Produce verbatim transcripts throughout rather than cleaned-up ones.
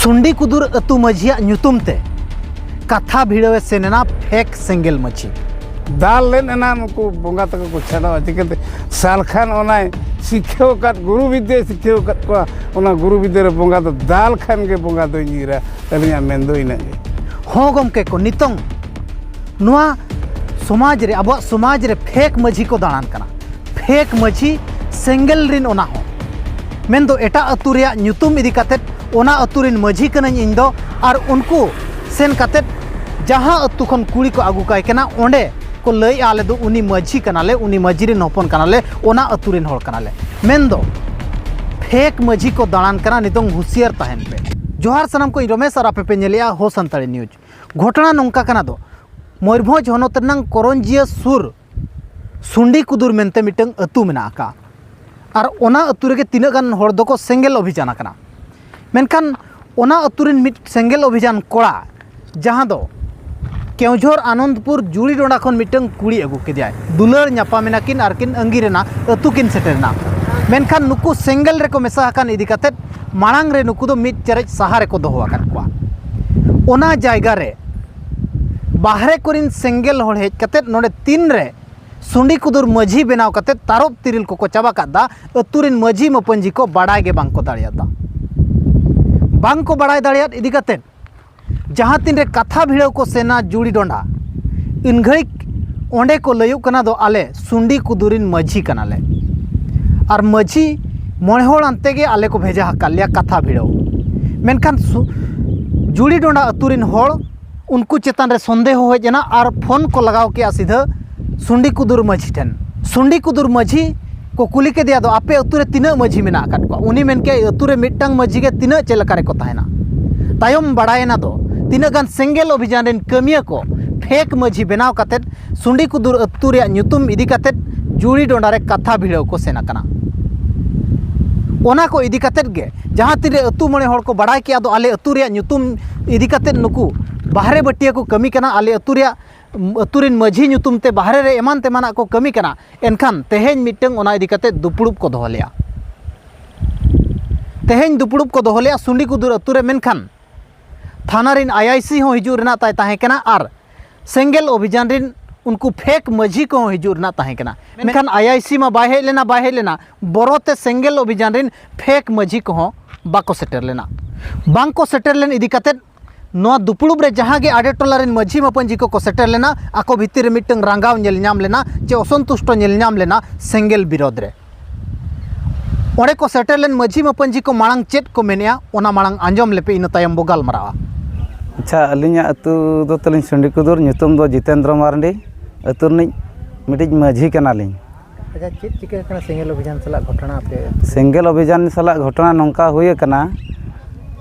ᱥᱩᱱᱰᱤ ᱠᱩᱫᱩᱨ ᱟᱹᱛᱩ ᱢᱟᱹᱡᱷᱤᱭᱟᱜ ᱧᱩᱛᱩᱢ ᱛᱮ ᱠᱟᱛᱷᱟ ᱵᱷᱤᱲᱟᱹᱣᱮ ᱥᱮᱱ ᱮᱱᱟ ᱯᱷᱮᱠ ᱥᱮᱸᱜᱮᱞ ᱢᱟᱹᱡᱷᱤ᱾ ᱫᱟᱞ ᱞᱮᱫ ᱮᱱᱟ ᱱᱩᱠᱩ ᱵᱚᱸᱜᱟ ᱛᱟᱠᱚ ᱠᱚ ᱪᱷᱟᱰᱟᱣᱟ᱾ ᱪᱤᱠᱟᱹᱛᱮ ᱥᱟᱞᱠᱷᱟᱱ ᱚᱱᱟᱭ ᱥᱤᱠᱷᱟᱹᱣ ᱟᱠᱟᱫ, ᱜᱩᱨᱩ ᱵᱤᱫᱽᱫᱟᱹᱭ ᱥᱤᱠᱷᱟᱹᱣ ᱟᱠᱟᱫ ᱠᱚᱣᱟ᱾ ᱚᱱᱟ ᱜᱩᱨᱩ ᱵᱤᱫᱽᱫᱟᱹ ᱨᱮ ᱵᱚᱸᱜᱟ ᱫᱚ ᱫᱟᱞ ᱠᱷᱟᱱ ᱜᱮ ᱵᱚᱸᱜᱟ ᱫᱚᱧ ᱧᱤᱨᱟ᱾ ᱟᱹᱞᱤᱧᱟᱜ ᱢᱮᱱ ᱫᱚ ᱤᱱᱟᱹᱜ ᱜᱮ᱾ ᱦᱚᱸ ᱜᱚᱢᱠᱮ ᱠᱚ, ᱱᱤᱛᱚᱝ ᱱᱚᱣᱟ ᱥᱚᱢᱟᱡᱽ ᱨᱮ, ᱟᱵᱚᱣᱟᱜ ᱥᱚᱢᱟᱡᱽ ᱨᱮ ᱯᱷᱮᱠ ᱢᱟᱹᱡᱷᱤ ᱠᱚ ᱫᱟᱬᱟᱱ ᱠᱟᱱᱟ᱾ ᱯᱷᱮᱠ ᱢᱟᱹᱡᱷᱤ ᱥᱮᱸᱜᱮᱞ ᱨᱤᱱ, ᱚᱱᱟ ᱦᱚᱸ ᱢᱮᱱᱫᱚ ᱮᱴᱟᱜ ᱟᱹᱛᱩ ᱨᱮᱭᱟᱜ ᱧᱩᱛᱩᱢ ᱤᱫᱤ ᱠᱟᱛᱮᱫ ᱚᱱᱟ ᱟᱹᱛᱩ ᱨᱤᱱ ᱢᱟᱹᱡᱷᱤ ᱠᱟᱹᱱᱟᱹᱧ ᱤᱧ ᱫᱚ, ᱟᱨ ᱩᱱᱠᱩ ᱥᱮᱱ ᱠᱟᱛᱮᱫ ᱡᱟᱦᱟᱸ ᱟᱹᱛᱩ ᱠᱷᱚᱱ ᱠᱩᱲᱤ ᱠᱚ ᱟᱹᱜᱩ ᱠᱟᱭ ᱠᱟᱱᱟ, ᱚᱸᱰᱮ ᱠᱚ ᱞᱟᱹᱭᱮᱜᱼᱟ, "ᱟᱞᱮ ᱫᱚ ᱩᱱᱤ ᱢᱟᱹᱡᱷᱤ ᱠᱟᱱᱟᱞᱮ, ᱩᱱᱤ ᱢᱟᱹᱡᱷᱤ ᱨᱤᱱ ᱦᱚᱯᱚᱱ ᱠᱟᱱᱟᱞᱮ, ᱚᱱᱟ ᱟᱹᱛᱩ ᱨᱤᱱ ᱦᱚᱲ ᱠᱟᱱᱟᱞᱮ", ᱢᱮᱱᱫᱚ ᱯᱷᱮᱠ ᱢᱟᱹᱡᱷᱤ ᱠᱚ ᱫᱟᱬᱟᱱ ᱠᱟᱱᱟ᱾ ᱱᱤᱛᱚᱝ ᱦᱩᱥᱤᱭᱟᱹᱨ ᱛᱟᱦᱮᱱ ᱯᱮ᱾ ᱡᱚᱦᱟᱨ ᱥᱟᱱᱟᱢ ᱠᱚ, ᱤᱧ ᱨᱚᱢᱮᱥ ᱟᱨ ᱟᱯᱮ ᱯᱮ ᱧᱮᱞᱮᱜᱼᱟ ᱦᱳ ᱥᱟᱱᱛᱟᱲᱤ ᱱᱤᱭᱩᱡᱽ᱾ ᱜᱷᱚᱴᱚᱱᱟ ᱱᱚᱝᱠᱟ ᱠᱟᱱᱟ ᱫᱚ, ᱢᱚᱭᱩᱨᱵᱷᱚᱸᱡᱽ ᱦᱚᱱᱚᱛ ᱨᱮᱱᱟᱝ ᱠᱚᱨᱚᱧᱡᱤᱭᱟᱹ ᱥᱩᱨ ᱥᱩᱱᱰᱤ ᱠᱩᱫᱩᱨ ᱢᱮᱱᱛᱮ ᱢᱤᱫᱴᱟᱝ ᱟᱹᱛᱩ ᱢᱮᱱᱟᱜ ᱟᱠᱟᱫᱼᱟ᱾ ᱟᱨ ᱚᱱᱟ ᱟᱹᱛᱩ ᱨᱮᱜᱮ ᱛᱤᱱᱟᱹᱜ ᱜᱟᱱ ᱦᱚᱲ ᱫᱚᱠᱚ ᱥᱮᱸᱜᱮᱞ ᱚᱵᱷᱤᱡᱟᱱ ᱟᱠᱟᱱᱟ᱾ ᱢᱮᱱᱠᱷᱟᱱ ᱚᱱᱟ ᱟᱹᱛᱩ ᱨᱮᱱ ᱢᱤᱫ ᱥᱮᱸᱜᱮᱞ ᱚᱵᱷᱤᱡᱟᱱ ᱠᱚᱲᱟ, ᱡᱟᱦᱟᱸ ᱫᱚ ᱠᱮᱣᱡᱷᱚᱨ ᱟᱱᱚᱱᱫᱯᱩᱨ ᱡᱩᱲᱤᱰᱚᱸᱰᱟ ᱠᱷᱚᱱ ᱢᱤᱫᱴᱟᱝ ᱠᱩᱲᱤ ᱟᱹᱜᱩ ᱠᱮᱫᱮᱭᱟᱭ, ᱫᱩᱞᱟᱹᱲ ᱧᱟᱯᱟᱢ ᱮᱱᱟ ᱠᱤᱱ ᱟᱨ ᱠᱤᱱ ᱟᱺᱜᱤᱨ ᱮᱱᱟ, ᱟᱹᱛᱩ ᱠᱤᱱ ᱥᱮᱴᱮᱨ ᱮᱱᱟ᱾ ᱢᱮᱱᱠᱷᱟᱱ ᱱᱩᱠᱩ ᱥᱮᱸᱜᱮᱞ ᱨᱮᱠᱚ ᱢᱮᱥᱟ ᱟᱠᱟᱱ ᱤᱫᱤ ᱠᱟᱛᱮᱫ ᱢᱟᱲᱟᱝ ᱨᱮ ᱱᱩᱠᱩ ᱫᱚ ᱢᱤᱫ ᱪᱟᱨᱮᱡ ᱥᱟᱦᱟ ᱨᱮᱠᱚ ᱫᱚᱦᱚ ᱟᱠᱟᱫ ᱠᱚᱣᱟ᱾ ᱚᱱᱟ ᱡᱟᱭᱜᱟ ᱨᱮ ᱵᱟᱦᱨᱮ ᱠᱚᱨᱮᱱ ᱥᱮᱸᱜᱮᱞ ᱦᱚᱲ ᱦᱮᱡ ᱠᱟᱛᱮᱫ ᱱᱚᱰᱮ ᱛᱤᱱ ᱨᱮ ᱥᱩᱸᱰᱤ ᱠᱩᱫᱩᱨ ᱢᱟᱹᱡᱷᱤ ᱵᱮᱱᱟᱣ ᱠᱟᱛᱮᱫ ᱛᱟᱨᱚᱵ ᱛᱤᱨᱤᱞ ᱠᱚᱠᱚ ᱪᱟᱵᱟ ᱠᱟᱫ ᱫᱟ, ᱟᱹᱛᱩ ᱨᱮᱱ ᱢᱟᱹᱡᱷᱤ ᱢᱟᱹᱯᱟᱹᱧᱡᱷᱤ ᱠᱚ ᱵᱟᱰᱟᱭ ᱜᱮ ᱵᱟᱝ ᱠᱚ ᱫᱟᱲᱮᱭᱟᱫᱟ᱾ ᱵᱟᱝ ᱠᱚ ᱵᱟᱲᱟᱭ ᱫᱟᱲᱮᱭᱟᱫ ᱤᱫᱤ ᱠᱟᱛᱮᱫ ᱡᱟᱦᱟᱸ ᱛᱤᱱ ᱨᱮ ᱠᱟᱛᱷᱟ ᱵᱷᱤᱲᱟᱹᱣ ᱠᱚ ᱥᱮᱱᱟ ᱡᱩᱲᱤ ᱰᱚᱸᱰᱟ, ᱤᱱ ᱜᱷᱟᱹᱲᱤᱡ ᱚᱸᱰᱮ ᱠᱚ ᱞᱟᱹᱭᱚᱜ ᱠᱟᱱᱟ ᱫᱚ, "ᱟᱞᱮ ᱥᱩᱸᱰᱤ ᱠᱩᱫᱩᱨ ᱨᱮᱱ ᱢᱟᱹᱡᱷᱤ ᱠᱟᱱᱟᱞᱮ, ᱟᱨ ᱢᱟᱹᱡᱷᱤ ᱢᱚᱬᱮ ᱦᱚᱲ ᱟᱱᱛᱮ ᱜᱮ ᱟᱞᱮ ᱠᱚ ᱵᱷᱮᱡᱟ ᱟᱠᱟᱫ ᱞᱮᱭᱟ ᱠᱟᱛᱷᱟ ᱵᱷᱤᱲᱟᱹᱣ᱾" ᱢᱮᱱᱠᱷᱟᱱ ᱥᱩ-, ᱡᱩᱲᱤ ᱰᱚᱸᱰᱟ ᱟᱹᱛᱩ ᱨᱮᱱ ᱦᱚᱲ ᱩᱱᱠᱩ ᱪᱮᱛᱟᱱ ᱨᱮ ᱥᱚᱱᱫᱮᱦᱚ ᱦᱮᱡ ᱮᱱᱟ ᱟᱨ ᱯᱷᱳᱱ ᱠᱚ ᱞᱟᱜᱟᱣ ᱠᱮᱜᱼᱟ ᱥᱤᱫᱷᱟᱹ ᱥᱩᱸᱰᱤ ᱠᱩᱫᱩᱨ ᱢᱟᱹᱡᱷᱤ ᱴᱷᱮᱱ᱾ ᱥᱩᱸᱰᱤ ᱠᱩᱫᱩᱨ ᱢᱟᱹᱡᱷᱤ ᱠᱚ ᱠᱩᱞᱤ ᱠᱮᱫᱮᱭᱟ, "ᱫᱚ ᱟᱯᱮ ᱟᱹᱛᱩ ᱨᱮ ᱛᱤᱱᱟᱹᱜ ᱢᱟᱹᱡᱷᱤ ᱢᱮᱱᱟᱜ ᱟᱠᱟᱫ ᱠᱚᱣᱟ?" ᱩᱱᱤ ᱢᱮᱱ ᱠᱮᱜᱼᱟ, "ᱟᱹᱛᱩ ᱨᱮ ᱢᱤᱫᱴᱟᱝ ᱢᱟᱹᱡᱷᱤ ᱜᱮ ᱛᱤᱱᱟᱹᱜ ᱪᱮᱫ ᱞᱮᱠᱟ ᱨᱮᱠᱚ ᱛᱟᱦᱮᱱᱟ?" ᱛᱟᱭᱚᱢ ᱵᱟᱲᱟᱭᱮᱱᱟ ᱫᱚ, ᱛᱤᱱᱟᱹᱜ ᱜᱟᱱ ᱥᱮᱸᱜᱮᱞ ᱚᱵᱷᱤᱡᱟᱱ ᱨᱮᱱ ᱠᱟᱹᱢᱤᱭᱟᱹ ᱠᱚ ᱯᱷᱮᱠ ᱢᱟᱹᱡᱷᱤ ᱵᱮᱱᱟᱣ ᱠᱟᱛᱮᱫ ᱥᱩᱸᱰᱤ ᱠᱩᱫᱩᱨ ᱟᱹᱛᱩ ᱨᱮᱭᱟᱜ ᱧᱩᱛᱩᱢ ᱤᱫᱤ ᱠᱟᱛᱮᱫ ᱡᱩᱲᱤ ᱰᱚᱸᱰᱟ ᱨᱮ ᱠᱟᱛᱷᱟ ᱵᱷᱤᱲᱟᱹᱣ ᱠᱚ ᱥᱮᱱ ᱟᱠᱟᱱᱟ᱾ ᱚᱱᱟ ᱠᱚ ᱤᱫᱤ ᱠᱟᱛᱮᱫ ᱜᱮ ᱡᱟᱦᱟᱸ ᱛᱤᱱᱨᱮ ᱟᱹᱛᱩ ᱢᱚᱬᱮ ᱦᱚᱲ ᱠᱚ ᱵᱟᱲᱟᱭ ᱠᱮᱜᱼᱟ, ᱫᱚ ᱟᱞᱮ ᱟᱹᱛᱩ ᱨᱮᱭᱟᱜ ᱧᱩᱛᱩᱢ ᱤᱫᱤ ᱠᱟᱛᱮᱫ ᱱᱩᱠᱩ ᱵᱟᱦᱨᱮ ᱵᱟᱹᱴᱤᱭᱟᱹ ᱠᱚ ᱠᱟᱹᱢᱤ ᱠᱟᱱᱟ, ᱟᱞᱮ ᱟᱹᱛᱩ ᱨᱮᱭᱟᱜ, ᱟᱹᱛᱩ ᱨᱮᱱ ᱢᱟᱹᱡᱷᱤ ᱧᱩᱛᱩᱢ ᱛᱮ ᱵᱟᱦᱨᱮ ᱨᱮ ᱮᱢᱟᱱ ᱛᱮᱢᱟᱱᱟᱜ ᱠᱚ ᱠᱟᱹᱢᱤ ᱠᱟᱱᱟ, ᱮᱱᱠᱷᱟᱱ ᱛᱮᱦᱮᱧ ᱢᱤᱫᱴᱟᱝ ᱚᱱᱟ ᱤᱫᱤ ᱠᱟᱛᱮᱫ ᱫᱩᱯᱲᱩᱵ ᱠᱚ ᱫᱚᱦᱚ ᱞᱮᱜᱼᱟ᱾ ᱛᱮᱦᱮᱧ ᱫᱩᱯᱲᱩᱵ ᱠᱚ ᱫᱚᱦᱚ ᱞᱮᱫᱼᱟ ᱥᱩᱸᱰᱤ ᱠᱩᱫᱩᱨ ᱟᱹᱛᱩ ᱨᱮ, ᱢᱮᱱᱠᱷᱟᱱ ᱛᱷᱟᱱᱟ ᱨᱤᱱ ᱟᱭ ᱟᱭ ᱥᱤ ᱦᱚᱸ ᱦᱤᱡᱩᱜ ᱨᱮᱱᱟᱜ ᱛᱟᱭ ᱛᱟᱦᱮᱸ ᱠᱟᱱᱟ ᱟᱨ ᱥᱮᱸᱜᱮᱞ ᱚᱵᱷᱤᱡᱟᱱ ᱨᱤᱱ ᱩᱱᱠᱩ ᱯᱷᱮᱠ ᱢᱟᱹᱡᱷᱤ ᱠᱚᱦᱚᱸ ᱦᱤᱡᱩᱜ ᱨᱮᱱᱟᱜ ᱛᱟᱦᱮᱸ ᱠᱟᱱᱟ᱾ ᱢᱮᱱᱠᱷᱟᱱ ᱟᱭ ᱟᱭ ᱥᱤ ᱢᱟ ᱵᱟᱭ ᱦᱮᱡ ᱞᱮᱱᱟ, ᱵᱟᱭ ᱦᱮᱡ ᱞᱮᱱᱟ, ᱵᱚᱨᱚᱛᱮ ᱥᱮᱸᱜᱮᱞ ᱚᱵᱷᱤᱡᱟᱱ ᱨᱤᱱ ᱯᱷᱮᱠ ᱢᱟᱹᱡᱷᱤ ᱠᱚᱦᱚᱸ ᱵᱟᱠᱚ ᱥᱮᱴᱮᱨ ᱞᱮᱱᱟ᱾ ᱵᱟᱝ ᱠᱚ ᱥᱮᱴᱮᱨ ᱞᱮᱱ ᱤᱫᱤ ᱠᱟᱛᱮᱫ ᱱᱚᱣᱟ ᱫᱩᱯᱲᱩᱵ ᱨᱮ ᱡᱟᱦᱟᱸ ᱜᱮ ᱟᱰᱮ ᱴᱚᱞᱟ ᱨᱮᱱ ᱢᱟᱹᱡᱷᱤ ᱢᱟᱹᱯᱟᱹᱧᱡᱷᱤ ᱠᱚᱠᱚ ᱥᱮᱴᱮᱨ ᱞᱮᱱᱟ, ᱟᱠᱚ ᱵᱷᱤᱛᱤᱨ ᱨᱮ ᱢᱤᱫᱴᱟᱝ ᱨᱟᱸᱜᱟᱣ ᱧᱮᱞ ᱧᱟᱢ ᱞᱮᱱᱟ ᱪᱮ ᱚᱥᱚᱱᱛᱩᱥᱴᱚ ᱧᱮᱞ ᱧᱟᱢ ᱞᱮᱱᱟ ᱥᱮᱸᱜᱮᱞ ᱵᱤᱨᱳᱫᱷ ᱨᱮ᱾ ᱚᱸᱰᱮ ᱠᱚ ᱥᱮᱴᱮᱨ ᱞᱮᱱ ᱢᱟᱹᱡᱷᱤ ᱢᱟᱹᱯᱟᱹᱧᱡᱷᱤ ᱠᱚ ᱢᱟᱲᱟᱝ ᱪᱮᱫ ᱠᱚ ᱢᱮᱱᱮᱜᱼᱟ, ᱚᱱᱟ ᱢᱟᱲᱟᱝ ᱟᱸᱡᱚᱢ ᱞᱮᱯᱮ, ᱤᱱᱟᱹ ᱛᱟᱭᱚᱢ ᱵᱚ ᱜᱟᱞᱢᱟᱨᱟᱜᱼᱟ᱾ ᱟᱪᱪᱷᱟ, ᱟᱹᱞᱤᱧᱟᱜ ᱟᱹᱛᱩ ᱫᱚ ᱛᱟᱹᱞᱤᱧ ᱥᱩᱸᱰᱤ ᱠᱩᱫᱩᱨ, ᱧᱩᱛᱩᱢ ᱫᱚ ᱡᱤᱛᱮᱱᱫᱨᱚ ᱢᱟᱨᱰᱤ, ᱟᱹᱛᱩ ᱨᱤᱱᱤᱡ ᱢᱤᱫᱴᱤᱡ ᱢᱟᱹᱡᱷᱤ ᱠᱟᱱᱟᱞᱤᱧ᱾ ᱟᱪᱪᱷᱟ, ᱪᱮᱫ ᱪᱤᱠᱟᱹ ᱟᱠᱟᱱᱟ ᱥᱮᱸᱜᱮᱞ ᱚᱵᱷᱤᱡᱟᱱ ᱥᱟᱞᱟᱜ ᱜᱷᱚᱴᱚᱱᱟ ᱟᱯᱮ? ᱥᱮᱸᱜᱮᱞ ᱚᱵᱷᱤᱡᱟᱱ ᱥᱟᱞᱟᱜ ᱜᱷᱚᱴᱚᱱᱟ ᱱᱚᱝᱠᱟ ᱦᱩᱭ ᱟᱠᱟᱱᱟ,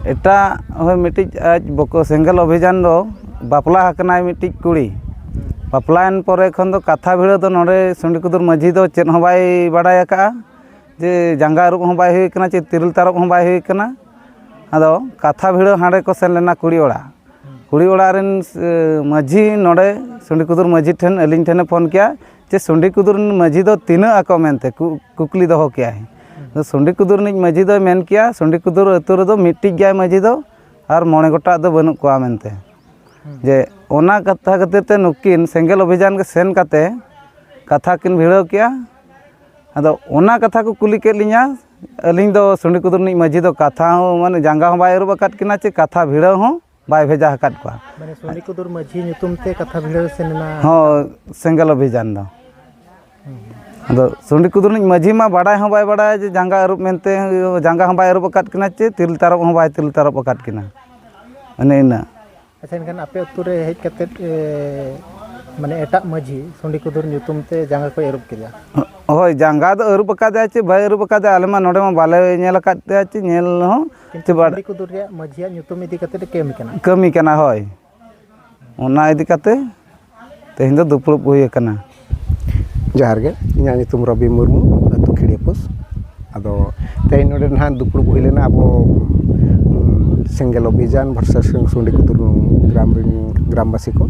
ᱮᱴᱟᱜ ᱦᱚᱲ ᱢᱤᱫᱴᱤᱡ ᱟᱡ ᱵᱚᱠᱚ ᱥᱮᱸᱜᱮᱞ ᱚᱵᱷᱤᱡᱟᱱ ᱫᱚ ᱵᱟᱯᱞᱟ ᱟᱠᱟᱱᱟᱭ ᱢᱤᱫᱴᱤᱡ ᱠᱩᱲᱤ᱾ ᱵᱟᱯᱞᱟᱭᱮᱱ ᱯᱚᱨᱮ ᱠᱷᱚᱱ ᱫᱚ ᱠᱟᱛᱷᱟ ᱵᱷᱤᱲᱟᱹᱣ ᱫᱚ ᱱᱚᱰᱮ ᱥᱩᱸᱰᱤ ᱠᱩᱫᱩᱨ ᱢᱟᱹᱡᱷᱤ ᱫᱚ ᱪᱮᱫ ᱦᱚᱸ ᱵᱟᱭ ᱵᱟᱰᱟᱭ ᱟᱠᱟᱫᱼᱟ, ᱡᱮ ᱡᱟᱸᱜᱟ ᱟᱹᱨᱩᱵ ᱦᱚᱸ ᱵᱟᱭ ᱦᱩᱭ ᱟᱠᱟᱱᱟ, ᱪᱮ ᱛᱤᱨᱤᱞ ᱛᱟᱨᱚᱵ ᱦᱚᱸ ᱵᱟᱭ ᱦᱩᱭ ᱟᱠᱟᱱᱟ᱾ ᱟᱫᱚ ᱠᱟᱛᱷᱟ ᱵᱷᱤᱲᱟᱹᱣ ᱦᱟᱸᱰᱮ ᱠᱚ ᱥᱮᱱ ᱞᱮᱱᱟ ᱠᱩᱲᱤ ᱚᱲᱟᱜ᱾ ᱠᱩᱲᱤ ᱚᱲᱟᱜ ᱨᱮᱱ, ᱮ, ᱢᱟᱹᱡᱷᱤ ᱱᱚᱰᱮ ᱥᱩᱸᱰᱤ ᱠᱩᱫᱩᱨ ᱢᱟᱹᱡᱷᱤ ᱴᱷᱮᱱ, ᱟᱹᱞᱤᱧ ᱴᱷᱮᱱᱮ ᱯᱷᱳᱱ ᱠᱮᱜᱼᱟ ᱡᱮ ᱥᱩᱸᱰᱤ ᱠᱩᱫᱩᱨ ᱨᱮᱱ ᱢᱟᱹᱡᱷᱤ ᱫᱚ ᱛᱤᱱᱟᱹᱜ ᱟᱠᱚ ᱢᱮᱱᱛᱮ ᱠᱩ-, ᱠᱩᱠᱞᱤ ᱫᱚᱦᱚ ᱠᱮᱜᱼᱟᱭ᱾ ᱟᱫᱚ ᱥᱩᱸᱰᱤ ᱠᱩᱫᱩᱨ ᱨᱤᱱᱤᱡ ᱢᱟᱹᱡᱷᱤ ᱫᱚᱭ ᱢᱮᱱ ᱠᱮᱜᱼᱟ, ᱥᱩᱸᱰᱤ ᱠᱩᱫᱩᱨ ᱟᱹᱛᱩ ᱨᱮᱫᱚ ᱢᱤᱫᱴᱤᱡ ᱜᱮᱭᱟᱭ ᱢᱟᱹᱡᱷᱤ ᱫᱚ, ᱟᱨ ᱢᱚᱬᱮ ᱜᱚᱴᱟᱜ ᱫᱚ ᱵᱟᱹᱱᱩᱜ ᱠᱚᱣᱟ ᱢᱮᱱᱛᱮ᱾ ᱡᱮ ᱚᱱᱟ ᱠᱟᱛᱷᱟ ᱠᱷᱟᱹᱛᱤᱨ ᱛᱮ ᱱᱩᱠᱤᱱ ᱥᱮᱸᱜᱮᱞ ᱚᱵᱷᱤᱡᱟᱱ ᱜᱮ ᱥᱮᱱ ᱠᱟᱛᱮ ᱠᱟᱛᱷᱟ ᱠᱤᱱ ᱵᱷᱤᱲᱟᱹᱣ ᱠᱮᱜᱼᱟ᱾ ᱟᱫᱚ ᱚᱱᱟ ᱠᱟᱛᱷᱟ ᱠᱚ ᱠᱩᱞᱤ ᱠᱮᱫ ᱞᱤᱧᱟ, ᱟᱹᱞᱤᱧ ᱫᱚ ᱥᱩᱸᱰᱤ ᱠᱩᱫᱩᱨ ᱨᱤᱱᱤᱡ ᱢᱟᱹᱡᱷᱤ ᱫᱚ ᱠᱟᱛᱷᱟ ᱦᱚᱸ, ᱢᱟᱱᱮ, ᱡᱟᱸᱜᱟ ᱦᱚᱸ ᱵᱟᱭ ᱟᱹᱨᱩᱵ ᱟᱠᱟᱫ ᱠᱤᱱᱟ ᱪᱮ ᱠᱟᱛᱷᱟ ᱵᱷᱤᱲᱟᱹᱣ ᱦᱚᱸ ᱵᱟᱭ ᱵᱷᱮᱡᱟ ᱟᱠᱟᱫ ᱠᱚᱣᱟ᱾ ᱢᱟᱱᱮ ᱥᱩᱸᱰᱤ ᱠᱩᱫᱩᱨ ᱢᱟᱹᱡᱷᱤ ᱧᱩᱛᱩᱢ ᱛᱮ ᱠᱟᱛᱷᱟ ᱵᱷᱤᱲᱟᱹᱣ ᱥᱮᱱ ᱮᱱᱟ? ᱦᱚᱸ, ᱥᱮᱸᱜᱮᱞ ᱚᱵᱷᱤᱡᱟᱱ ᱫᱚ᱾ ᱟᱫᱚ ᱥᱩᱸᱰᱤ ᱠᱩᱫᱩᱨ ᱨᱤᱱᱤᱡ ᱢᱟᱹᱡᱷᱤ ᱢᱟ ᱵᱟᱰᱟᱭ ᱦᱚᱸ ᱵᱟᱭ ᱵᱟᱰᱟᱭᱟ ᱡᱮ ᱡᱟᱸᱜᱟ ᱟᱹᱨᱩᱵ ᱢᱮᱱᱛᱮ, ᱡᱟᱸᱜᱟ ᱦᱚᱸ ᱵᱟᱭ ᱟᱹᱨᱩᱵ ᱟᱠᱟᱫ ᱠᱤᱱᱟ ᱪᱮ ᱛᱤᱨᱤᱞ ᱛᱟᱨᱚᱵ ᱦᱚᱸ ᱵᱟᱭ ᱛᱤᱨᱤᱞ ᱛᱟᱨᱚᱵ ᱟᱠᱟᱫ ᱠᱤᱱᱟ᱾ ᱚᱱᱮ ᱤᱱᱟᱹ᱾ ᱟᱪᱪᱷᱟ, ᱮᱱᱠᱷᱟᱱ ᱟᱯᱮ ᱟᱹᱛᱩ ᱨᱮ ᱦᱮᱡ ᱠᱟᱛᱮᱫ, ᱮ, ᱢᱟᱱᱮ ᱮᱴᱟᱜ ᱢᱟᱹᱡᱷᱤ ᱥᱩᱸᱰᱤ ᱠᱩᱫᱩᱨ ᱧᱩᱛᱩᱢ ᱛᱮ ᱡᱟᱸᱜᱟ ᱠᱚᱭ ᱟᱹᱨᱩᱵ ᱠᱮᱫᱟ? ᱦᱳᱭ, ᱡᱟᱸᱜᱟ ᱫᱚ ᱟᱹᱨᱩᱵ ᱟᱠᱟᱫᱮᱭᱟ ᱪᱮ ᱵᱟᱭ ᱟᱹᱨᱩᱵ ᱟᱠᱟᱫᱮᱭᱟ, ᱟᱞᱮ ᱢᱟ ᱱᱚᱰᱮ ᱢᱟ ᱵᱟᱞᱮ ᱧᱮᱞ ᱟᱠᱟᱫ ᱛᱟᱭᱟ ᱪᱮ ᱧᱮᱞ ᱦᱚᱸ ᱠᱤᱱᱛᱩ ᱪᱮ ᱵᱟᱰ- ᱥᱩᱸᱰᱤ ᱠᱩᱫᱩᱨ ᱨᱮᱭᱟᱜ ᱢᱟᱹᱡᱷᱤᱭᱟᱜ ᱧᱩᱛᱩᱢ ᱤᱫᱤ ᱠᱟᱛᱮᱫ ᱮ ᱠᱟᱹᱢᱤ ᱠᱟᱱᱟ᱾ ᱠᱟᱹᱢᱤ ᱠᱟᱱᱟ, ᱦᱳᱭ᱾ ᱚᱱᱟ ᱤᱫᱤ ᱠᱟᱛᱮ ᱛᱮᱦᱮᱧ ᱫᱚ ᱫᱩᱯᱲᱩᱵ ᱦᱩᱭ ᱟᱠᱟᱱᱟ᱾ ᱡᱚᱦᱟᱨ ᱜᱮ, ᱤᱧᱟᱹᱜ ᱧᱩᱛᱩᱢ ᱨᱚᱵᱤ ᱢᱩᱨᱢᱩ, ᱟᱹᱛᱩ ᱠᱷᱤᱲᱤᱭᱟᱹᱯᱩᱥ᱾ ᱟᱫᱚ ᱛᱮᱦᱮᱧ ᱱᱚᱰᱮ ᱱᱟᱦᱟᱜ ᱫᱩᱯᱲᱩᱵ ᱦᱩᱭ ᱞᱮᱱᱟ ᱟᱵᱚ, ᱩᱢ, ᱥᱮᱸᱜᱮᱞ ᱚᱵᱷᱤᱡᱟᱱ ᱵᱷᱟᱨᱥᱟᱥ ᱥᱩᱸᱰᱤ ᱠᱩᱫᱩᱨ ᱜᱨᱟᱢ ᱨᱮᱱ ᱜᱨᱟᱢᱵᱟᱥᱤ ᱠᱚ᱾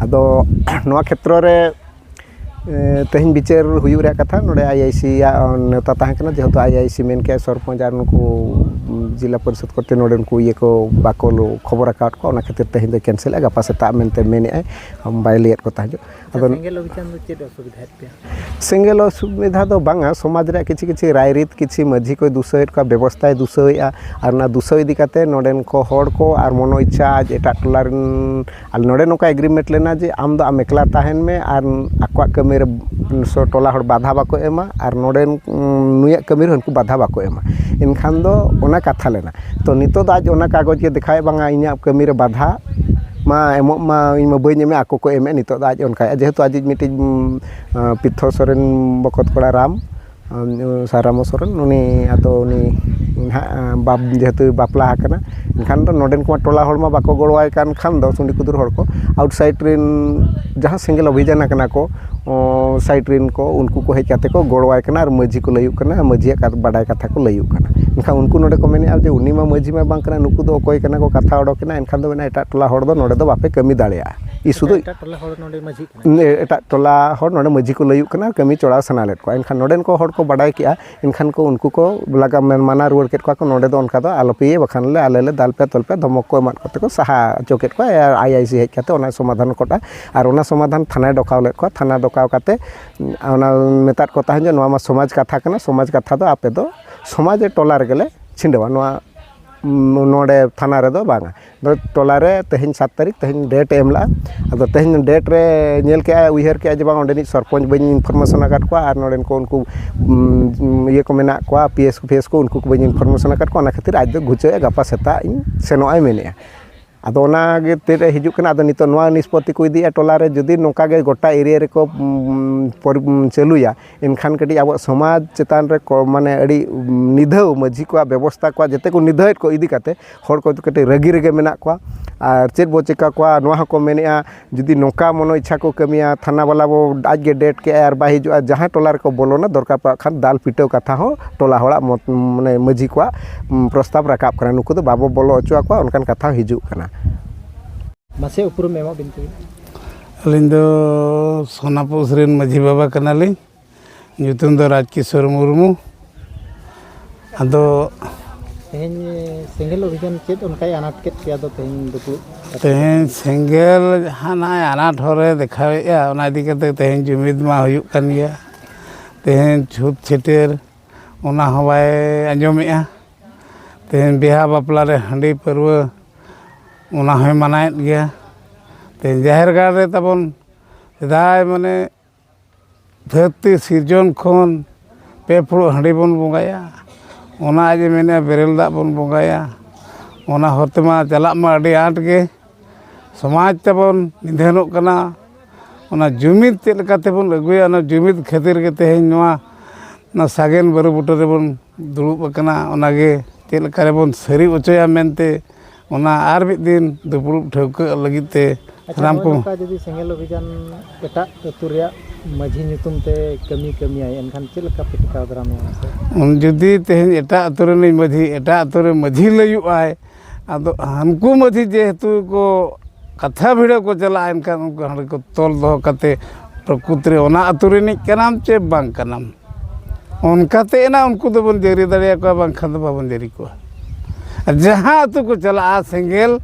ᱟᱫᱚ ᱱᱚᱣᱟ ᱠᱷᱮᱛᱨᱚ ᱨᱮ ᱛᱮᱦᱮᱧ ᱵᱤᱪᱟᱹᱨ ᱦᱩᱭᱩᱜ ᱨᱮᱭᱟᱜ ᱠᱟᱛᱷᱟ ᱱᱚᱰᱮ ᱟᱭ ᱟᱭ ᱥᱤ ᱟᱜ ᱱᱮᱣᱛᱟ ᱛᱟᱦᱮᱸ ᱠᱟᱱᱟ, ᱡᱮᱦᱮᱛᱩ ᱟᱭ ᱟᱭ ᱥᱤ ᱢᱮᱱ ᱠᱮᱜᱼᱟ ᱥᱚᱨᱯᱚᱧᱪ ᱟᱨ ᱱᱩᱠᱩ ᱡᱮᱞᱟ ᱯᱚᱨᱤᱥᱚᱫᱽ ᱠᱚᱨᱛᱮ ᱱᱚᱰᱮ ᱱᱩᱠᱩ ᱤᱭᱟᱹ ᱠᱚ ᱵᱟᱠᱚ ᱞᱚ- ᱠᱷᱚᱵᱚᱨ ᱟᱠᱟᱫ ᱠᱚᱣᱟ, ᱚᱱᱟ ᱠᱷᱟᱹᱛᱤᱨ ᱛᱮᱦᱮᱧ ᱫᱚ ᱠᱮᱱᱥᱮᱞᱮᱜᱼᱟ, ᱜᱟᱯᱟ ᱥᱮᱛᱟᱜ ᱢᱮᱱᱛᱮ ᱢᱮᱱᱮᱜᱼᱟᱭ, ᱵᱟᱭ ᱞᱟᱹᱭᱟᱫ ᱠᱚ ᱛᱟᱦᱮᱸᱫ᱾ ᱟᱫᱚ ᱥᱮᱸᱜᱮᱞ ᱚᱵᱷᱤᱡᱟᱱ ᱫᱚ ᱪᱮᱫ ᱚᱥᱩᱵᱤᱫᱷᱟᱭᱮᱫ ᱯᱮᱭᱟ? ᱥᱮᱸᱜᱮᱞ ᱚᱥᱩᱵᱤᱫᱷᱟ ᱫᱚ ᱵᱟᱝᱟ, ᱥᱚᱢᱟᱡᱽ ᱨᱮᱭᱟᱜ ᱠᱤᱪᱷᱤ ᱠᱤᱪᱷᱤ ᱨᱟᱭᱨᱤᱛ, ᱠᱤᱪᱷᱤ ᱢᱟᱹᱡᱷᱤ ᱠᱚᱭ ᱫᱩᱥᱟᱹᱣᱮᱫ ᱠᱚᱣᱟ, ᱵᱮᱵᱚᱥᱛᱷᱟᱭ ᱫᱩᱥᱟᱹᱣᱮᱫᱼᱟ, ᱟᱨ ᱚᱱᱟ ᱫᱩᱥᱟᱹᱣ ᱤᱫᱤ ᱠᱟᱛᱮ ᱱᱚᱰᱮᱱ ᱠᱚ ᱦᱚᱲ ᱠᱚ ᱟᱨ ᱢᱚᱱᱳ ᱤᱪᱪᱷᱟ ᱟᱡ ᱮᱴᱟᱜ ᱴᱚᱞᱟ ᱨᱮᱱ ᱟᱨ ᱱᱚᱰᱮ ᱱᱚᱝᱠᱟ ᱮᱜᱽᱨᱤᱢᱮᱱᱴ ᱞᱮᱱᱟ ᱡᱮ ᱟᱢ ᱫᱚ ᱟᱢ ᱮᱠᱞᱟ ᱛᱟᱦᱮᱱ ᱢᱮ ᱟᱨ ᱟᱠᱚᱣᱟᱜ ᱠᱟᱹᱢᱤ ᱨᱮ ᱥᱚ- ᱴᱚᱞᱟ ᱦᱚᱲ ᱵᱟᱫᱷᱟ ᱵᱟᱠᱚ ᱮᱢᱟ ᱟᱨ ᱱᱚᱰᱮᱱ, ᱩᱸ, ᱱᱩᱭᱟᱜ ᱠᱟᱹᱢᱤ ᱨᱮ ᱩᱱᱠᱩ ᱵᱟᱫᱷᱟ ᱵᱟᱠᱚ ᱮᱢᱟ᱾ ᱮᱱᱠᱷᱟᱱ ᱫᱚ ᱚᱱᱟ ᱠᱟᱛᱷᱟ ᱞᱮᱱᱟ᱾ ᱛᱚ ᱱᱤᱛᱚᱜ ᱫᱚ ᱟᱡ ᱚᱱᱟ ᱠᱟᱜᱚᱡᱽ ᱜᱮ ᱫᱮᱠᱷᱟᱣᱮᱫ ᱵᱟᱝᱟ ᱤᱧᱟᱹᱜ ᱠᱟᱹᱢᱤ ᱨᱮ ᱵᱟᱫᱷᱟ ᱢᱟ ᱮᱢᱚᱜ ᱢᱟ, ᱤᱧ ᱢᱟ ᱵᱟᱹᱧ ᱮᱢᱮᱫ, ᱟᱠᱚ ᱠᱚ ᱮᱢᱮᱫ᱾ ᱱᱤᱛᱚᱜ ᱫᱚ ᱟᱡ ᱚᱱᱠᱟᱭᱮᱫᱼᱟ, ᱡᱮᱦᱮᱛᱩ ᱟᱡᱤᱡ ᱢᱤᱫᱴᱤᱡ, ᱩᱸ, ᱟᱸ, ᱯᱤᱛᱷᱚ ᱥᱚᱨᱮᱱ ᱵᱚᱠᱚᱛ ᱠᱚᱲᱟ ᱨᱟᱢ ᱟᱢ, ᱥᱟᱨᱟᱢᱚ ᱥᱚᱨᱮᱱ, ᱩᱱᱤ ᱟᱫᱚ ᱩᱱᱤ ᱱᱟᱦᱟᱜ ᱵᱟᱯ- ᱡᱮᱦᱮᱛᱩ ᱵᱟᱯᱞᱟ ᱟᱠᱟᱱᱟ, ᱮᱱᱠᱷᱟᱱ ᱫᱚ ᱱᱚᱰᱮᱱ ᱠᱚᱢᱟ ᱴᱚᱞᱟ ᱦᱚᱲ ᱢᱟ ᱵᱟᱠᱚ ᱜᱚᱲᱚᱣᱟᱭ ᱠᱟᱱ ᱠᱷᱟᱱ ᱫᱚ ᱥᱩᱸᱰᱤ ᱠᱩᱫᱩᱨ ᱦᱚᱲ ᱠᱚ ᱟᱣᱩᱴᱥᱟᱭᱤᱰ ᱨᱮᱱ ᱡᱟᱦᱟᱸ ᱥᱮᱸᱜᱮᱞ ᱚᱵᱷᱤᱡᱟᱱ ᱟᱠᱟᱱᱟ ᱠᱚ, ᱚ, ᱥᱟᱭᱤᱰ ᱨᱮᱱ ᱠᱚ, ᱩᱱᱠᱩ ᱠᱚ ᱦᱮᱡ ᱠᱟᱛᱮ ᱠᱚ ᱜᱚᱲᱚᱣᱟᱭ ᱠᱟᱱᱟ ᱟᱨ ᱢᱟᱹᱡᱷᱤ ᱠᱚ ᱞᱟᱹᱭᱩᱜ ᱠᱟᱱᱟ, ᱢᱟᱹᱡᱷᱤᱭᱟᱜ ᱠᱟᱛ- ᱵᱟᱰᱟᱭ ᱠᱟᱛᱷᱟ ᱠᱚ ᱞᱟᱹᱭᱩᱜ ᱠᱟᱱᱟ᱾ ᱮᱱᱠᱷᱟᱱ ᱩᱱᱠᱩ ᱱᱚᱰᱮ ᱠᱚ ᱢᱮᱱᱮᱫᱼᱟ ᱡᱮ ᱩᱱᱤ ᱢᱟ ᱢᱟᱹᱡᱷᱤ ᱢᱟ ᱵᱟᱝ ᱠᱟᱱᱟ, ᱱᱩᱠᱩ ᱫᱚ ᱚᱠᱚᱭ ᱠᱟᱱᱟ ᱠᱚ, ᱠᱟᱛᱷᱟ ᱚᱰᱚᱠ ᱮᱱᱟ, ᱮᱱᱠᱷᱟᱱ ᱫᱚ ᱢᱮᱱᱟ ᱮᱴᱟᱜ ᱴᱚᱞᱟ ᱦᱚᱲ ᱫᱚ ᱱᱚᱰᱮ ᱫᱚ ᱵᱟᱯᱮ ᱠᱟᱹᱢᱤ ᱫᱟᱲᱮᱭᱟᱜᱼᱟ᱾ ᱤᱥᱩ ᱫᱚ ᱮᱴᱟᱜ ᱴᱚᱞᱟ ᱦᱚᱲ ᱱᱚᱰᱮ ᱢᱟᱹᱡᱷᱤ ᱠᱟᱱᱟ᱾ ᱮᱴᱟᱜ ᱴᱚᱞᱟ ᱦᱚᱲ ᱱᱚᱰᱮ ᱢᱟᱹᱡᱷᱤ ᱠᱚ ᱞᱟᱹᱭᱩᱜ ᱠᱟᱱᱟ, ᱠᱟᱹᱢᱤ ᱪᱚᱲᱟᱣ ᱥᱟᱱᱟ ᱞᱮᱫ ᱠᱚᱣᱟ᱾ ᱮᱱᱠᱷᱟᱱ ᱱᱚᱰᱮᱱ ᱠᱚ ᱦᱚᱲ ᱠᱚ ᱵᱟᱰᱟᱭ ᱠᱮᱜᱼᱟ, ᱮᱱᱠᱷᱟᱱ ᱠᱚ ᱩᱱᱠᱩ ᱠᱚ ᱞᱟᱜᱟ ᱢᱮᱱ ᱢᱟᱱᱟ ᱨᱩᱣᱟᱹᱲ ᱠᱮᱫ ᱠᱚᱣᱟ ᱠᱚ, ᱱᱚᱰᱮ ᱫᱚ ᱚᱱᱠᱟ ᱫᱚ ᱟᱞᱚᱯᱮ ᱤᱭᱟᱹ, ᱵᱟᱠᱷᱟᱱ ᱞᱮ ᱟᱞᱮ ᱞᱮ ᱫᱟᱞ ᱯᱮᱭᱟ ᱛᱚᱞ ᱯᱮᱭᱟ, ᱫᱷᱚᱢᱚᱠ ᱠᱚ ᱮᱢᱟᱫ ᱠᱚᱛᱮ ᱠᱚ ᱥᱟᱦᱟ ᱦᱚᱪᱚ ᱠᱮᱫ ᱠᱚᱣᱟ᱾ ᱟᱨ ᱟᱭ ᱟᱭ ᱥᱤ ᱦᱮᱡ ᱠᱟᱛᱮ ᱚᱱᱟ ᱥᱚᱢᱟᱫᱷᱟᱱ ᱠᱚᱴᱟ, ᱟᱨ ᱚᱱᱟ ᱥᱚᱢᱟᱫᱷᱟᱱ ᱛᱷᱟᱱᱟᱭ ᱰᱚᱠᱟᱣ ᱞᱮᱫ ᱠᱚᱣᱟ᱾ ᱛᱷᱟᱱᱟ ᱰᱚᱠᱟᱣ ᱠᱟᱛᱮ ᱚᱱᱟ ᱢᱮᱛᱟᱫ ᱠᱚ ᱛᱟᱦᱮᱸᱫ ᱡᱮ ᱱᱚᱣᱟ ᱢᱟ ᱥᱚᱢᱟᱡᱽ ᱠᱟᱛᱷᱟ ᱠᱟᱱᱟ, ᱥᱚᱢᱟᱡᱽ ᱠᱟᱛᱷᱟ ᱫᱚ ᱟᱯᱮ ᱫᱚ ᱥᱚᱢᱟᱡᱽ ᱴᱚᱞᱟ ᱨᱮᱜᱮ ᱞᱮ ᱪᱷᱤᱸᱰᱟᱹᱣᱟ, ᱱᱚᱣᱟ ᱱᱚᱰᱮ ᱛᱷᱟᱱᱟ ᱨᱮᱫᱚ ᱵᱟᱝᱟ᱾ ᱱᱚᱰᱮ ᱴᱚᱞᱟ ᱨᱮ ᱛᱮᱦᱮᱧ ᱥᱟᱛ ᱛᱟᱹᱨᱤᱠᱷ, ᱛᱮᱦᱮᱧ ᱰᱮᱴ ᱮ ᱮᱢ ᱞᱮᱜᱼᱟ᱾ ᱟᱫᱚ ᱛᱮᱦᱮᱧ ᱰᱮᱴ ᱨᱮ ᱧᱮᱞ ᱠᱮᱜᱼᱟᱭ, ᱩᱭᱦᱟᱹᱨ ᱠᱮᱜᱼᱟ ᱡᱮ ᱵᱟᱝ, ᱚᱸᱰᱮᱱᱤᱡ ᱥᱚᱨᱯᱚᱧᱪ ᱵᱟᱹᱧ ᱤᱱᱯᱷᱚᱨᱢᱮᱥᱚᱱ ᱟᱠᱟᱫ ᱠᱚᱣᱟ ᱟᱨ ᱱᱚᱰᱮᱱ ᱠᱚ ᱩᱱᱠᱩ, ᱩᱢ, ᱤᱭᱟᱹ ᱠᱚ ᱢᱮᱱᱟᱜ ᱠᱚᱣᱟ, ᱯᱤ ᱮᱥ ᱠᱚ, ᱯᱷᱤ ᱮᱥ ᱠᱚ, ᱩᱱᱠᱩ ᱠᱚ ᱵᱟᱹᱧ ᱤᱱᱯᱷᱚᱨᱢᱮᱥᱚᱱ ᱟᱠᱟᱫ ᱠᱚᱣᱟ᱾ ᱚᱱᱟ ᱠᱷᱟᱹᱛᱤᱨ ᱟᱡ ᱫᱚ ᱜᱷᱩᱪᱟᱹᱣᱮᱜᱼᱟ, ᱜᱟᱯᱟ ᱥᱮᱛᱟᱜ ᱤᱧ ᱥᱮᱱᱚᱜᱼᱟᱭ ᱢᱮᱱᱮᱜᱼᱟ᱾ ᱟᱫᱚ ᱚᱱᱟ ᱜᱮ ᱛᱤᱨᱮ ᱦᱤᱡᱩᱜ ᱠᱟᱱᱟ᱾ ᱟᱫᱚ ᱱᱤᱛᱚᱜ ᱱᱚᱣᱟ ᱱᱤᱥᱯᱚᱛᱤ ᱠᱚ ᱤᱫᱤᱭᱮᱜᱼᱟ, ᱴᱚᱞᱟ ᱨᱮ ᱡᱩᱫᱤ ᱱᱚᱝᱠᱟ ᱜᱮ ᱜᱚᱴᱟ ᱮᱨᱤᱭᱟ ᱨᱮᱠᱚ, ᱩᱢ, ᱯᱚᱨᱤ-, ᱩᱢ, ᱪᱟᱹᱞᱩᱭᱟ, ᱮᱱᱠᱷᱟᱱ ᱠᱟᱹᱴᱤᱡ ᱟᱵᱚᱣᱟᱜ ᱥᱚᱢᱟᱡᱽ ᱪᱮᱛᱟᱱ ᱨᱮ ᱠᱚ, ᱢᱟᱱᱮ, ᱟᱹᱰᱤ ᱱᱤᱫᱷᱟᱹᱣ ᱢᱟᱹᱡᱷᱤ ᱠᱚᱣᱟᱜ ᱵᱮᱵᱚᱥᱛᱷᱟ ᱠᱚᱣᱟ, ᱡᱮᱛᱮ ᱠᱚ ᱱᱤᱫᱷᱟᱹᱣᱮᱫ ᱠᱚ ᱤᱫᱤ ᱠᱟᱛᱮ ᱦᱚᱲ ᱠᱚ ᱠᱟᱹᱴᱤᱡ ᱨᱟᱹᱜᱤ ᱨᱮᱜᱮ ᱢᱮᱱᱟᱜ ᱠᱚᱣᱟ᱾ ᱟᱨ ᱪᱮᱫ ᱵᱚ ᱪᱮᱠᱟ ᱠᱚᱣᱟ, ᱱᱚᱣᱟ ᱦᱚᱸᱠᱚ ᱢᱮᱱᱮᱜᱼᱟ, ᱡᱩᱫᱤ ᱱᱚᱝᱠᱟ ᱢᱚᱱᱳ ᱤᱪᱪᱷᱟ ᱠᱚ ᱠᱟᱹᱢᱤᱭᱟ, ᱛᱷᱟᱱᱟ ᱵᱟᱞᱟ ᱵᱚ ᱟᱡ ᱜᱮ ᱰᱮᱴ ᱠᱮᱜᱼᱟᱭ ᱟᱨ ᱵᱟᱭ ᱦᱤᱡᱩᱜᱼᱟ, ᱡᱟᱦᱟᱸᱭ ᱴᱚᱞᱟ ᱨᱮᱠᱚ ᱵᱚᱞᱚᱱᱟ, ᱫᱚᱨᱠᱟᱨ ᱯᱟᱲᱟᱜ ᱠᱷᱟᱱ ᱫᱟᱞ ᱯᱤᱴᱟᱹᱣ ᱠᱟᱛᱷᱟ ᱦᱚᱸ ᱴᱚᱞᱟ ᱦᱚᱲᱟᱜ ᱢᱚᱛ, ᱢᱟᱱᱮ, ᱢᱟᱹᱡᱷᱤ ᱠᱚᱣᱟᱜ, ᱩᱢ, ᱯᱨᱚᱥᱛᱟᱵ ᱨᱟᱠᱟᱵ ᱠᱟᱱᱟ, ᱱᱩᱠᱩ ᱫᱚ ᱵᱟᱵᱚ ᱵᱚᱞᱚ ᱦᱚᱪᱚ ᱟᱠᱚᱣᱟ, ᱚᱱᱠᱟᱱ ᱠᱟᱛᱷᱟ ᱦᱤᱡᱩᱜ ᱠᱟᱱᱟ᱾ ᱢᱟᱥᱮ ᱩᱯᱨᱩᱢ ᱮᱢᱚᱜ ᱵᱤᱱ ᱛᱚᱵᱮ᱾ ᱟᱹᱞᱤᱧ ᱫᱚ ᱥᱳᱱᱟᱯᱩᱥ ᱨᱮᱱ ᱢᱟᱹᱡᱷᱤ ᱵᱟᱵᱟ ᱠᱟᱱᱟᱞᱤᱧ᱾ ᱧᱩᱛᱩᱢ ᱫᱚ ᱨᱟᱡᱽᱠᱤᱥᱳᱨ ᱢᱩᱨᱢᱩ᱾ ᱟᱫᱚ ᱛᱮᱦᱮᱧ ᱥᱮᱸᱜᱮᱞ ᱚᱵᱷᱤᱡᱟᱱ ᱪᱮᱫ ᱚᱱᱠᱟᱭ ᱟᱱᱟᱴ ᱠᱮᱫ ᱯᱮᱭᱟ? ᱟᱫᱚ ᱛᱮᱦᱮᱧ ᱫᱩᱯᱲᱩᱵ ᱠᱟᱛᱮ ᱛᱮᱦᱮᱧ ᱥᱮᱸᱜᱮᱞ ᱡᱟᱦᱟᱱᱟᱜ ᱟᱱᱟᱴ ᱦᱚᱨᱮ ᱫᱮᱠᱷᱟᱣᱮᱫᱼᱟ, ᱚᱱᱟ ᱤᱫᱤ ᱠᱟᱛᱮ ᱛᱮᱦᱮᱧ ᱡᱩᱢᱤᱫ ᱢᱟ ᱦᱩᱭᱩᱜ ᱠᱟᱱ ᱜᱮᱭᱟ᱾ ᱛᱮᱦᱮᱧ ᱪᱷᱩᱛ ᱪᱷᱟᱹᱴᱭᱟᱹᱨ, ᱚᱱᱟ ᱦᱚᱸ ᱵᱟᱭ ᱟᱸᱡᱚᱢᱮᱫᱼᱟ᱾ ᱛᱮᱦᱮᱧ ᱵᱤᱦᱟ ᱵᱟᱯᱞᱟ ᱨᱮ ᱦᱟᱺᱰᱤ ᱯᱟᱹᱨᱣᱟᱹ, ᱚᱱᱟ ᱦᱚᱸᱭ ᱢᱟᱱᱟᱭᱮᱫ ᱜᱮᱭᱟ᱾ ᱛᱮᱦᱮᱧ ᱡᱟᱦᱮᱨ ᱜᱟᱲ ᱨᱮ ᱛᱟᱵᱚᱱ ᱥᱮᱫᱟᱭ, ᱢᱟᱱᱮ, ᱫᱷᱟᱹᱨᱛᱤ ᱥᱤᱨᱡᱚᱱ ᱠᱷᱚᱱ ᱯᱮ ᱯᱷᱩᱲᱩᱜ ᱦᱟᱺᱰᱤ ᱵᱚᱱ ᱵᱚᱸᱜᱟᱭᱟ, ᱚᱱᱟ ᱟᱡ ᱮ ᱢᱮᱱᱮᱫᱼᱟ ᱵᱮᱨᱮᱞ ᱫᱟᱜ ᱵᱚᱱ ᱵᱚᱸᱜᱟᱭᱟ᱾ ᱚᱱᱟ ᱦᱚᱨ ᱛᱮᱢᱟ ᱪᱟᱞᱟᱜ ᱢᱟ ᱟᱹᱰᱤ ᱟᱸᱴ ᱜᱮ᱾ ᱥᱚᱢᱟᱡᱽ ᱛᱟᱵᱚᱱ ᱱᱤᱫᱷᱟᱹᱱᱚᱜ ᱠᱟᱱᱟ᱾ ᱚᱱᱟ ᱡᱩᱢᱤᱫ ᱪᱮᱫ ᱞᱮᱠᱟ ᱛᱮᱵᱚᱱ ᱟᱹᱜᱩᱭᱟ, ᱚᱱᱟ ᱡᱩᱢᱤᱫ ᱠᱷᱟᱹᱛᱤᱨ ᱜᱮ ᱛᱮᱦᱮᱧ ᱱᱚᱣᱟ, ᱱᱚᱣᱟ ᱥᱟᱜᱮᱱ ᱵᱟᱹᱨᱩ ᱵᱩᱴᱟᱹ ᱨᱮᱵᱚᱱ ᱫᱩᱲᱩᱵ ᱟᱠᱟᱱᱟ᱾ ᱚᱱᱟᱜᱮ ᱪᱮᱫ ᱞᱮᱠᱟ ᱨᱮᱵᱚᱱ ᱥᱟᱹᱨᱤ ᱚᱪᱚᱭᱟ ᱢᱮᱱᱛᱮ, ᱚᱱᱟ ᱟᱨ ᱢᱤᱫ ᱫᱤᱱ ᱫᱩᱯᱲᱩᱵ ᱴᱷᱟᱹᱣᱠᱟᱹ ᱞᱟᱹᱜᱤᱫ ᱛᱮ ᱟᱪᱪᱷᱟ, ᱥᱟᱱᱟᱢ ᱱᱚᱜᱼᱚᱭ ᱠᱚ ᱱᱚᱝᱠᱟ ᱡᱩᱫᱤ ᱥᱮᱸᱜᱮᱞ ᱚᱵᱷᱤᱡᱟᱱ ᱮᱴᱟᱜ ᱟᱹᱛᱩ ᱨᱮᱭᱟᱜ ᱢᱟᱹᱡᱷᱤ ᱧᱩᱛᱩᱢ ᱛᱮ ᱠᱟᱹᱢᱤ ᱠᱟᱹᱢᱤᱭᱟᱭ, ᱮᱱᱠᱷᱟᱱ ᱪᱮᱫ ᱞᱮᱠᱟ ᱯᱮ ᱴᱮᱠᱟᱣ ᱫᱟᱨᱟᱢᱮᱭᱟ ᱢᱟᱥᱮ? ᱩᱱ ᱡᱩᱫᱤ ᱛᱮᱦᱮᱧ ᱮᱴᱟᱜ ᱟᱹᱛᱩ ᱨᱤᱱᱤᱡ ᱢᱟᱹᱡᱷᱤ ᱮᱴᱟᱜ ᱟᱹᱛᱩ ᱨᱮ ᱢᱟᱹᱡᱷᱤ ᱞᱟᱹᱭᱩᱜᱼᱟᱭ, ᱟᱫᱚ ᱦᱟᱱᱠᱩ ᱢᱟᱹᱡᱷᱤ ᱡᱮᱦᱮᱛᱩ ᱠᱚ ᱠᱟᱛᱷᱟ ᱵᱷᱤᱲᱟᱹᱣ ᱠᱚ ᱪᱟᱞᱟᱜᱼᱟ, ᱮᱱᱠᱷᱟᱱ ᱩᱱᱠᱩ ᱦᱟᱸᱰᱮ ᱠᱚ ᱛᱚᱞ ᱫᱚᱦᱚ ᱠᱟᱛᱮ ᱯᱨᱚᱠᱨᱤᱛᱤ ᱨᱮ ᱚᱱᱟ ᱟᱹᱛᱩ ᱨᱤᱱᱤᱡ ᱠᱟᱱᱟᱢ ᱪᱮ ᱵᱟᱝ ᱠᱟᱱᱟᱢ, ᱚᱱᱠᱟᱛᱮ ᱮᱱᱟ ᱩᱱᱠᱩ ᱫᱚᱵᱚᱱ ᱡᱟᱹᱨᱤ ᱫᱟᱲᱮᱭᱟᱠᱚᱣᱟ, ᱵᱟᱝᱠᱷᱟᱱ ᱫᱚ ᱵᱟᱵᱚᱱ ᱡᱟᱹᱨᱤ ᱠᱚᱣᱟ᱾ ᱟᱨ ᱡᱟᱦᱟᱸ ᱟᱹᱛᱩ ᱠᱚ ᱪᱟᱞᱟᱜᱼᱟ, ᱥᱮᱸᱜᱮᱞ,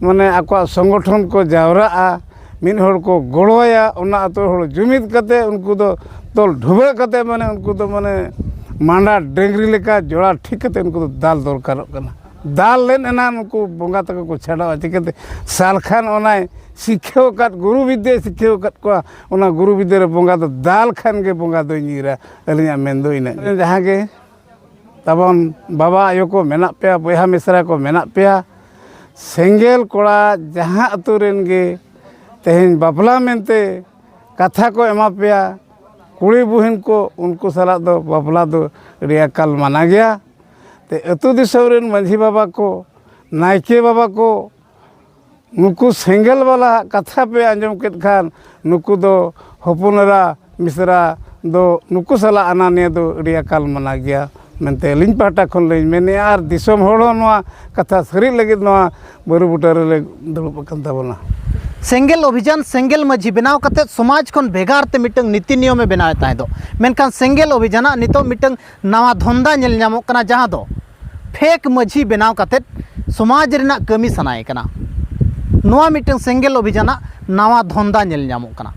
ᱢᱟᱱᱮ, ᱟᱠᱚᱣᱟᱜ ᱥᱚᱝᱜᱚᱴᱷᱚᱱ ᱠᱚ ᱡᱟᱣᱨᱟᱜᱼᱟ, ᱢᱤᱫ ᱦᱚᱲ ᱠᱚ ᱜᱚᱲᱚᱭᱟ, ᱚᱱᱟ ᱟᱹᱛᱩ ᱦᱚᱲ ᱡᱩᱢᱤᱫ ᱠᱟᱛᱮ ᱩᱱᱠᱩ ᱫᱚ ᱛᱚᱞ ᱰᱷᱩᱵᱟᱹᱜ ᱠᱟᱛᱮ, ᱢᱟᱱᱮ, ᱩᱱᱠᱩ ᱫᱚ, ᱢᱟᱱᱮ, ᱢᱟᱸᱰᱟ ᱰᱟᱹᱝᱨᱤ ᱞᱮᱠᱟ ᱡᱚᱲᱟ ᱴᱷᱤᱠ ᱠᱟᱛᱮ ᱩᱱᱠᱩ ᱫᱚ ᱫᱟᱞ ᱫᱚᱨᱠᱟᱨᱚᱜ ᱠᱟᱱᱟ᱾ ᱫᱟᱞ ᱞᱮᱱ ᱮᱱᱟ ᱱᱩᱠᱩ ᱵᱚᱸᱜᱟ ᱛᱟᱠᱚ ᱠᱚ ᱪᱷᱟᱰᱟᱜᱼᱟ᱾ ᱪᱤᱠᱟᱹᱛᱮ? ᱥᱟᱞᱠᱷᱟᱱ ᱚᱱᱟᱭ ᱥᱤᱠᱷᱟᱹᱣ ᱟᱠᱟᱫ, ᱜᱩᱨᱩ ᱵᱤᱫᱽᱫᱟᱹᱭ ᱥᱤᱠᱷᱟᱹᱣ ᱟᱠᱟᱫ ᱠᱚᱣᱟ, ᱚᱱᱟ ᱜᱩᱨᱩ ᱵᱤᱫᱽᱫᱟᱹ ᱨᱮ ᱵᱚᱸᱜᱟ ᱫᱚ ᱫᱟᱞ ᱠᱷᱟᱱ ᱜᱮ ᱵᱚᱸᱜᱟ ᱫᱚᱭ ᱧᱤᱨᱟ᱾ ᱟᱹᱞᱤᱧᱟᱜ ᱢᱮᱱ ᱫᱚ ᱤᱱᱟᱹᱜ ᱜᱮ᱾ ᱡᱟᱦᱟᱸ ᱜᱮ ᱛᱟᱵᱚᱱ ᱵᱟᱵᱟ ᱟᱭᱳ ᱠᱚ ᱢᱮᱱᱟᱜ ᱯᱮᱭᱟ, ᱵᱚᱭᱦᱟ ᱢᱤᱥᱨᱟ ᱠᱚ ᱢᱮᱱᱟᱜ ᱯᱮᱭᱟ, ᱥᱮᱸᱜᱮᱞ ᱠᱚᱲᱟ ᱡᱟᱦᱟᱸ ᱟᱹᱛᱩ ᱨᱮᱱ ᱜᱮ ᱛᱮᱦᱮᱧ ᱵᱟᱯᱞᱟ ᱢᱮᱱᱛᱮ ᱠᱟᱛᱷᱟ ᱠᱚ ᱮᱢᱟ ᱯᱮᱭᱟ, ᱠᱩᱲᱤ ᱵᱩᱦᱤᱱ ᱠᱚ, ᱩᱱᱠᱩ ᱥᱟᱞᱟᱜ ᱫᱚ ᱵᱟᱯᱞᱟ ᱫᱚ ᱟᱹᱰᱤ ᱟᱠᱟᱞ ᱢᱟᱱᱟ ᱜᱮᱭᱟ᱾ ᱛᱮ ᱟᱹᱛᱩ ᱫᱤᱥᱚᱢ ᱨᱮᱱ ᱢᱟᱹᱡᱷᱤ ᱵᱟᱵᱟ ᱠᱚ, ᱱᱟᱭᱠᱮ ᱵᱟᱵᱟ ᱠᱚ, ᱱᱩᱠᱩ ᱥᱮᱸᱜᱮᱞ ᱵᱟᱞᱟ ᱠᱟᱛᱷᱟ ᱯᱮ ᱟᱸᱡᱚᱢ ᱠᱮᱫ ᱠᱷᱟᱱ, ᱱᱩᱠᱩ ᱫᱚ ᱦᱚᱯᱚᱱ ᱮᱨᱟ ᱢᱤᱥᱨᱟ ᱫᱚ ᱱᱩᱠᱩ ᱥᱟᱞᱟᱜ ᱟᱱᱟ ᱱᱤᱭᱟᱹ ᱫᱚ ᱟᱹᱰᱤ ᱟᱠᱟᱞ ᱢᱟᱱᱟ ᱜᱮᱭᱟ ᱢᱮᱱᱛᱮ ᱟᱹᱞᱤᱧ ᱯᱟᱦᱴᱟ ᱠᱷᱚᱱ ᱞᱤᱧ ᱢᱮᱱᱮᱫᱼᱟ᱾ ᱟᱨ ᱫᱤᱥᱚᱢ ᱦᱚᱲ ᱦᱚᱸ ᱱᱚᱣᱟ ᱠᱟᱛᱷᱟ ᱥᱟᱹᱨᱤ ᱞᱟᱹᱜᱤᱫ ᱱᱚᱣᱟ ᱵᱟᱹᱨᱩ ᱵᱩᱴᱟᱹ ᱨᱮᱞᱮ ᱫᱩᱲᱩᱵ ᱟᱠᱟᱱ ᱛᱟᱵᱚᱱᱟ᱾ ᱥᱮᱸᱜᱮᱞ ᱚᱵᱷᱤᱡᱟᱱ, ᱥᱮᱸᱜᱮᱞ ᱢᱟᱹᱡᱷᱤ ᱵᱮᱱᱟᱣ ᱠᱟᱛᱮᱫ ᱥᱚᱢᱟᱡᱽ ᱠᱷᱚᱱ ᱵᱷᱮᱜᱟᱨ ᱛᱮ ᱢᱤᱫᱴᱟᱝ ᱱᱤᱛᱤ ᱱᱤᱭᱚᱢᱮ ᱵᱮᱱᱟᱣᱮᱫ ᱛᱟᱦᱮᱸ ᱫᱚ, ᱢᱮᱱᱠᱷᱟᱱ ᱥᱮᱸᱜᱮᱞ ᱚᱵᱷᱤᱡᱟᱱᱟᱜ ᱱᱤᱛᱚᱜ ᱢᱤᱫᱴᱟᱝ ᱱᱟᱣᱟ ᱫᱷᱚᱱᱫᱟ ᱧᱮᱞ ᱧᱟᱢᱚᱜ ᱠᱟᱱᱟ, ᱡᱟᱦᱟᱸ ᱫᱚ ᱯᱷᱮᱠ ᱢᱟᱹᱡᱷᱤ ᱵᱮᱱᱟᱣ ᱠᱟᱛᱮᱫ ᱥᱚᱢᱟᱡᱽ ᱨᱮᱱᱟᱜ ᱠᱟᱹᱢᱤ ᱥᱟᱱᱟᱭᱮ ᱠᱟᱱᱟ᱾ ᱱᱚᱣᱟ ᱢᱤᱫᱴᱟᱝ ᱥᱮᱸᱜᱮᱞ ᱚᱵᱷᱤᱡᱟᱱᱟᱜ ᱱᱟᱣᱟ ᱫᱷᱚᱱᱫᱟ ᱧᱮᱞ ᱧᱟᱢᱚᱜ ᱠᱟᱱᱟ᱾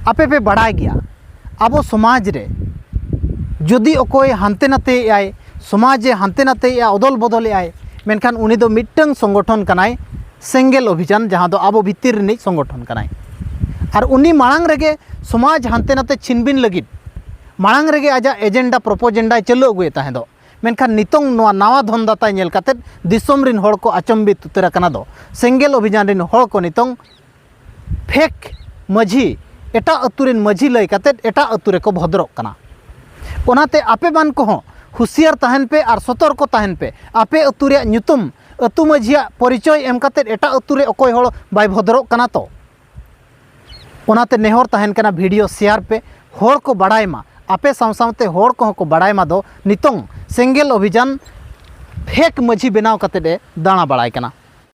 ᱟᱯᱮ ᱯᱮ ᱵᱟᱲᱟᱭ ᱜᱮᱭᱟ, ᱟᱵᱚ ᱥᱚᱢᱟᱡᱽ ᱨᱮ ᱡᱩᱫᱤ ᱚᱠᱚᱭ ᱦᱟᱱᱛᱮ ᱱᱟᱛᱮᱭᱮᱫ ᱟᱭ, ᱥᱚᱢᱟᱡᱽ ᱮ ᱦᱟᱱᱛᱮ ᱱᱟᱛᱮᱭᱮᱫᱼᱟ, ᱚᱫᱚᱞ ᱵᱚᱫᱚᱞᱮᱫ ᱟᱭ, ᱢᱮᱱᱠᱷᱟᱱ ᱩᱱᱤ ᱫᱚ ᱢᱤᱫᱴᱟᱝ ᱥᱚᱝᱜᱚᱴᱷᱚᱱ ᱠᱟᱱᱟᱭ, ᱥᱮᱸᱜᱮᱞ ᱚᱵᱷᱤᱡᱟᱱ, ᱡᱟᱦᱟᱸ ᱫᱚ ᱟᱵᱚ ᱵᱷᱤᱛᱤᱨ ᱨᱤᱱᱤᱡ ᱥᱚᱝᱜᱚᱴᱷᱚᱱ ᱠᱟᱱᱟᱭ᱾ ᱟᱨ ᱩᱱᱤ ᱢᱟᱲᱟᱝ ᱨᱮᱜᱮ ᱥᱚᱢᱟᱡᱽ ᱦᱟᱱᱛᱮ ᱱᱟᱛᱮ ᱪᱷᱤᱱᱵᱤᱱ ᱞᱟᱹᱜᱤᱫ ᱢᱟᱲᱟᱝ ᱨᱮᱜᱮ ᱟᱡᱟᱜ ᱮᱡᱮᱱᱰᱟ, ᱯᱨᱚᱯᱚᱡᱮᱱᱰᱟᱭ ᱪᱟᱹᱞᱩ ᱟᱹᱜᱩᱭᱮᱫ ᱛᱟᱦᱮᱸ ᱫᱚ᱾ ᱢᱮᱱᱠᱷᱟᱱ ᱱᱤᱛᱚᱝ ᱱᱚᱣᱟ ᱱᱟᱣᱟ ᱫᱷᱚᱱᱫᱟᱛᱟᱭ ᱧᱮᱞ ᱠᱟᱛᱮᱫ ᱫᱤᱥᱚᱢ ᱨᱤᱱ ᱦᱚᱲ ᱠᱚ ᱟᱪᱚᱢᱵᱤᱛ ᱩᱛᱟᱹᱨ ᱟᱠᱟᱱᱟ ᱫᱚ᱾ ᱥᱮᱸᱜᱮᱞ ᱚᱵᱷᱤᱡᱟᱱ ᱨᱤᱱ ᱦᱚᱲ ᱠᱚ ᱱᱤᱛᱚᱝ ᱯᱷᱮᱠ ᱢᱟᱹᱡᱷᱤ, ᱮᱴᱟᱜ ᱟᱹᱛᱩ ᱨᱮᱱ ᱢᱟᱹᱡᱷᱤ ᱞᱟᱹᱭ ᱠᱟᱛᱮᱫ ᱮᱴᱟᱜ ᱟᱹᱛᱩ ᱨᱮᱠᱚ ᱵᱷᱚᱫᱨᱚᱜ ᱠᱟᱱᱟ᱾ ᱚᱱᱟᱛᱮ ᱟᱯᱮ ᱢᱟᱱ ᱠᱚᱦᱚᱸ ᱦᱩᱥᱤᱭᱟᱹᱨ ᱛᱟᱦᱮᱱ ᱯᱮ ᱟᱨ ᱥᱚᱛᱚᱨᱠᱚ ᱛᱟᱦᱮᱱ ᱯᱮ᱾ ᱟᱯᱮ ᱟᱹᱛᱩ ᱨᱮᱭᱟᱜ ᱧᱩᱛᱩᱢ, ᱟᱹᱛᱩ ᱢᱟᱹᱡᱷᱤᱭᱟᱜ ᱯᱚᱨᱤᱪᱚᱭ ᱮᱢ ᱠᱟᱛᱮᱫ ᱮᱴᱟᱜ ᱟᱹᱛᱩ ᱨᱮ ᱚᱠᱚᱭ ᱦᱚᱲ ᱵᱟᱭ ᱵᱷᱚᱫᱨᱚᱜ ᱠᱟᱱᱟ ᱛᱚ᱾ ᱚᱱᱟᱛᱮ ᱱᱮᱦᱚᱨ ᱛᱟᱦᱮᱱ ᱠᱟᱱᱟ, ᱵᱷᱤᱰᱤᱭᱳ ᱥᱮᱭᱟᱨ ᱯᱮ, ᱦᱚᱲ ᱠᱚ ᱵᱟᱲᱟᱭ ᱢᱟ, ᱟᱯᱮ ᱥᱟᱶ ᱥᱟᱶᱛᱮ ᱦᱚᱲ ᱠᱚᱦᱚᱸ ᱠᱚ ᱵᱟᱲᱟᱭ ᱢᱟ ᱫᱚ ᱱᱤᱛᱚᱝ ᱥᱮᱸᱜᱮᱞ ᱚᱵᱷᱤᱡᱟᱱ ᱯᱷᱮᱠ ᱢᱟᱹᱡᱷᱤ ᱵᱮᱱᱟᱣ ᱠᱟᱛᱮᱫ ᱮ ᱫᱟᱬᱟ ᱵᱟᱲᱟᱭ ᱠᱟᱱᱟ᱾